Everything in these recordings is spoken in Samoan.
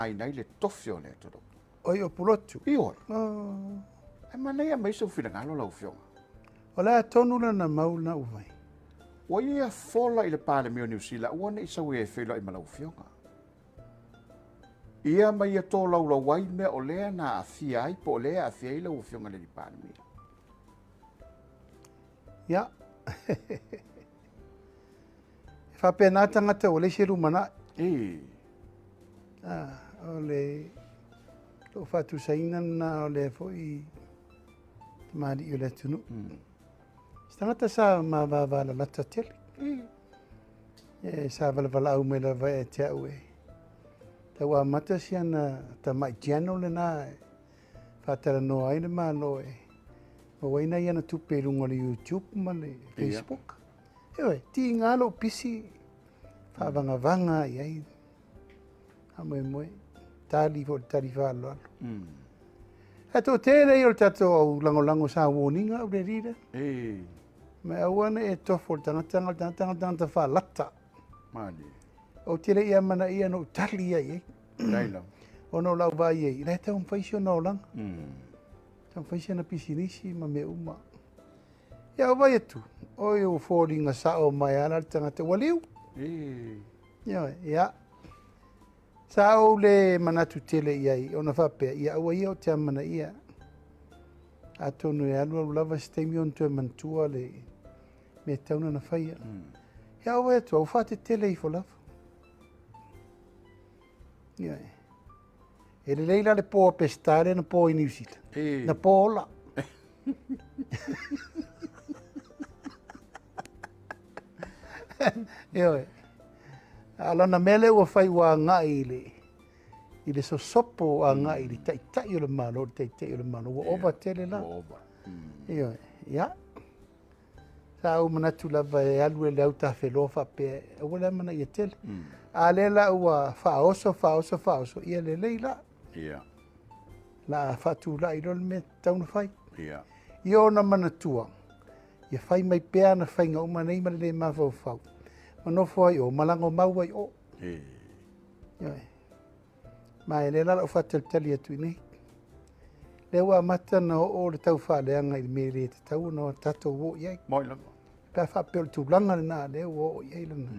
Aina ai le tofi o le atunuu. Oi o Pulotu. Ioe. Oh. Ae manaia mai sou finagalo lau Afioga. O le a tonu lana mau lena ua fai? Ua ia fola i le Palemia o Niu Sila aua ne i sau e feiloai ma lau Afioga. Ia ma ia tolaulau ai mea o lea na aafia ai po o lea e aafia ai lau Afioga i le Palemia. Ia. E faapena tagata ua leai se lumanai. E. Ah, o le lou faatusaina lena o lea foi tamalii o le atunuu. Se tagata sa mavavalalata tele. E sa valavala'au mai lava ia te a'u e tau amata si ana tamai channel lena e faatalanoa ai le Malo e maua ai nai ana tupe i luga o le YouTube ma le Facebook. Ioe, tiga lou pisi faavagavaga i ai faamoemoe, tali foi i le tali faaaloalo. Ae toatele ia o le tatou au lagolago sa warning ina au le alii lea. Ma aua ne i e tofo i le tagata o le tagata o le tagata faalata. Malie. Ou te le i amanaia na ou tali ia i ai. Leai lava. Ona o lau vaai ai, la e taumafai si ona olaga. Taumafai si ana pisinisi ma mea uma. Ia ou vaai atu, oi ua foliga sao mai lava la le tagata ua liu. Ioe, ia. Sa ou le manatu tele i ai ona faapea, ia aua ia ou te amanaia. Atonu e alualu lava se taimi ona toe manatua le mea e tatau ona faia. Ia ou vaai atu, ua faatetele ifo lava. Ioe. E lelei la le po a Peseta lea na po i Niu Sila. Na po ola. Ioe. A o lana mea lea ua fai ua agai i le i le sosopo agai i le taitai o le Malo, le taitai o le Malo ua ova tele la. Ua ova. Ioe. Ia. Sa ou manatu lava e alu e le autafeloa faapea, aua le amanaia tele. A lea la ua faaoso, faaoso, faaoso, ia lelei la. La faatulai loa le mea tatau ona fai. Ia ona manatua, ia fai mai pea ana faiga uma nei ma le le mafaufau. Ma nofo ai o, ma lagomau ai o. Ioe. Ma e lea la lau faatalitali atu i nei. Lea ua amata ona oo le taufaaleaga i le mea e le tatau ona tatou oo i ai. Moi lava. Pe a faapea o le tulaga lena lea ua oo i ai lana.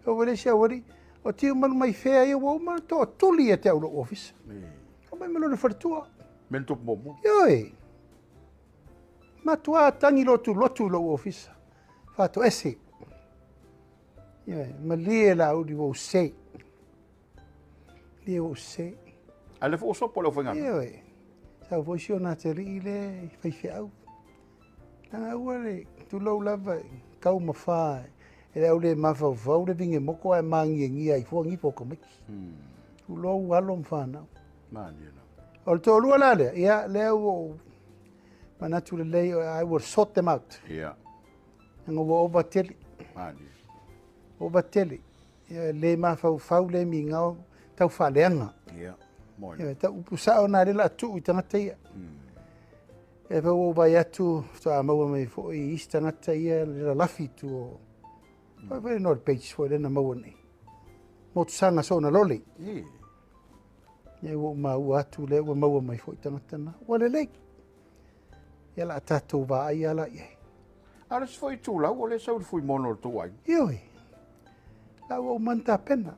E oo foi le isi aualii, o Tiumalu mai fea ia ua uma ona tootuli ia te au i lou ofisa. Omai ma lona faletua. Me le tupu muamua. Ioe. Matua tagi lotulotu i lou ofisa. Faatoese. Ioe, malie Laauli ua ou se. Malie ua ou se. A le foi ua sopo le aufaigaluega. Ioe. Sau foi si ona atalii lea i faifeau. Leaga aua le tulou lava i taumafa e le au le mafaufau le vigemoko ae magiagia ai fua gifo o tamaiti. Tulou alo ma fanau. Malie lava. O le toalua la lea, ia lea ua ou manatu lelei, I will sort them out. Leaga ua ova tele. Malie. Ova tele. Ia, le mafaufau, le migao, tau faaleaga. Moi. Ia, tau upu sao na lea o le a tuu i tagata ia. E fai ua ou vaai atu, faatoa maua mai foi i isi tagata ia le lalafi i tua o Foi foi no le page foi lea na maua nei. Motusaga soona lole. Ia ua ou maua atu lea ua maua mai foi tagata na. Ua lelei. Ia la tatou vaai ala i ai. A o le isi foi itulau, o lea e sau i le fuimono o le tou aiga. Ioe. La ua uma ona tapena.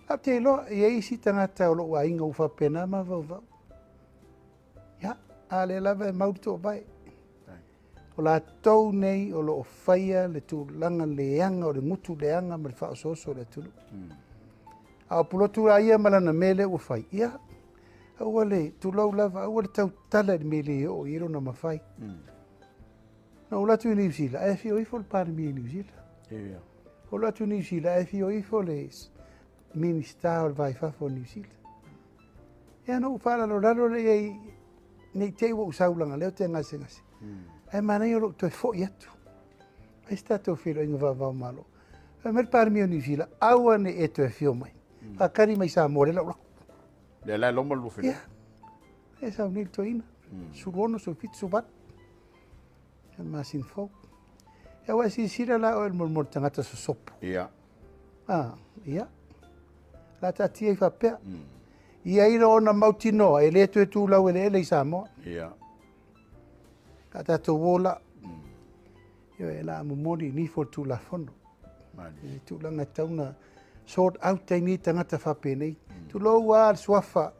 La ou te iloa, e i ai isi tagata o lou aiga ua faapena mafaufau. Ia, a lea lava e mau le toovae. O latou nei o lo o faia le tulaga leaga o le gutu leaga ma le faaosooso o le atunuu. A o Pulotu la ia ma lana mea lea ua fai, ia, aua le tulou lava, aua le tautala i le mea e le oo i ai lona mafai. Na ou alu atu i Niu Sila, ae afio ifo le Palemia i Niu Sila. Ou alu atu i Niu Sila, ae afio ifo le Minista o le Va i Fafo o Niu Sila. Ia na ou faalalolalo lea i ai, ne i te i ua ou sau leaga o lea ou te gasegase. Ae manaia o lou toe foi atu. Fai se tatou feiloaiga faava o Malo. Fai mai le Palemia o Niu Sila, aua ne i e toe afio mai. Faatali mai Samoa lea o le a ou alu atu. Lea la e loma le lua feiloaiga. Ia. E sau nei le toeaina. 16, 17, 18. Ia le masina fou. Ia ua e silasila la oe i le molimoli tagata sosopo. Ah, ia. La taatia ai faapea. I ai ona mautinoa e le toe tulau eleele i Samoa. A tatou o la, ioe, la momoli i nifo o le Tulafono. I tulaga e tatau ona sort out ai nei tagata faapenei. Tulou lava le suafa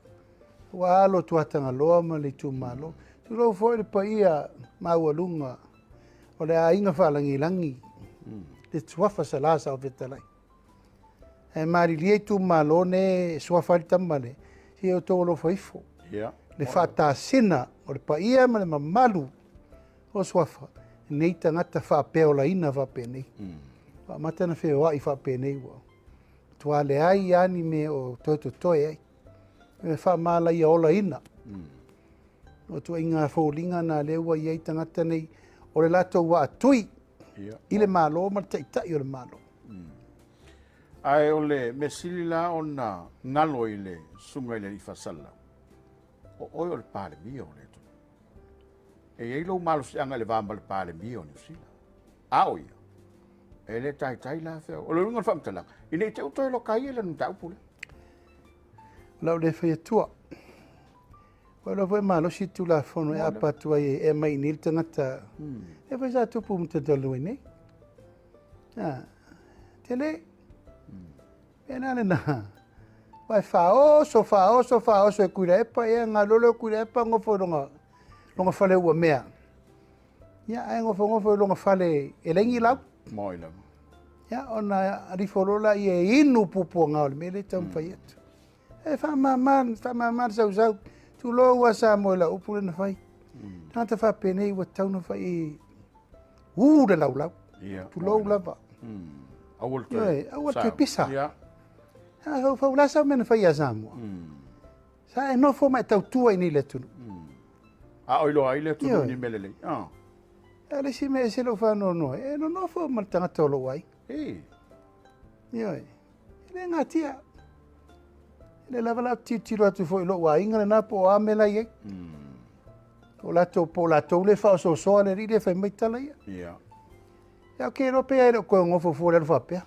ua alo Tuatagaloa ma le itumalo. Tulou foi le paia maualuga o le aiga faalagilagi, le suafa Salā Saofetalai. Ae malilie itumalo ne suafa ai le tama le, se i outou alofa ifo. Le faatasina o le paia ma le mamalu o suafa, nei tagata faapeolaina faapenei. Ua amata ona feoai faapenei ua matua leai lava ni mea o toe totoe ai. E faamalaia olaina. O ituaiga foliga na lea ua i ai tagata nei, o le latou aatui i le Malo ma le taitai o le Malo. Ae o le mea sili la ona galo i le susuga i le alii faasalalau, o oe o le Palemia o le atunuu. E i ai lou malosiaga i le va ma le Palemia o Niu Sila. A o ia, e le taitai la fea. O le uiga o le faamatalaga, ina i te u toe loka ia le mataupu lea. O lau le fai atua. Ua iloa foi malosi le Tulafono e apa atu ai e aumai i nei le tagata. E foi sa tupu ma talu ai nei. Tele. E na le na. Ua e faaoso, faaoso, faaoso e Tuilaepa, ia galolo e Tuilaepa gofo i lona fale ua mea. Ia, ae gofo i lona fale e leai ni lau. Moi lava. Ia, ona alifo loa laia e inu puapuaga o le mea lea e taumafai atu. E faamama, faamama le sausau. Tulou lava Samoa i lau upu lea na fai. Tagata faapenei ua tatau ona fai le laulau. Tulou lava. Aua le toe. Aua le toe pisa. Faufau la sau mea na fai ia Samoa. Sa e nofo ma e tautua i nei le atunuu. A o iloa ai le atunuu ni mea lelei. E le isi mea e ese lou faanoanoa, e nonofo ma le tagata o lou aiga. Ioe, e le gatia. E le lava la tilotilo atu foi i lou aiga lena po o a mea la i ai. O latou po o latou le faaosoosoa le alii le fai mai tala ia. Ia, ou te iloa pe ai le o toe gofo fua le alu faapea.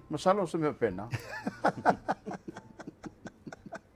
Masalo o se mea faapena.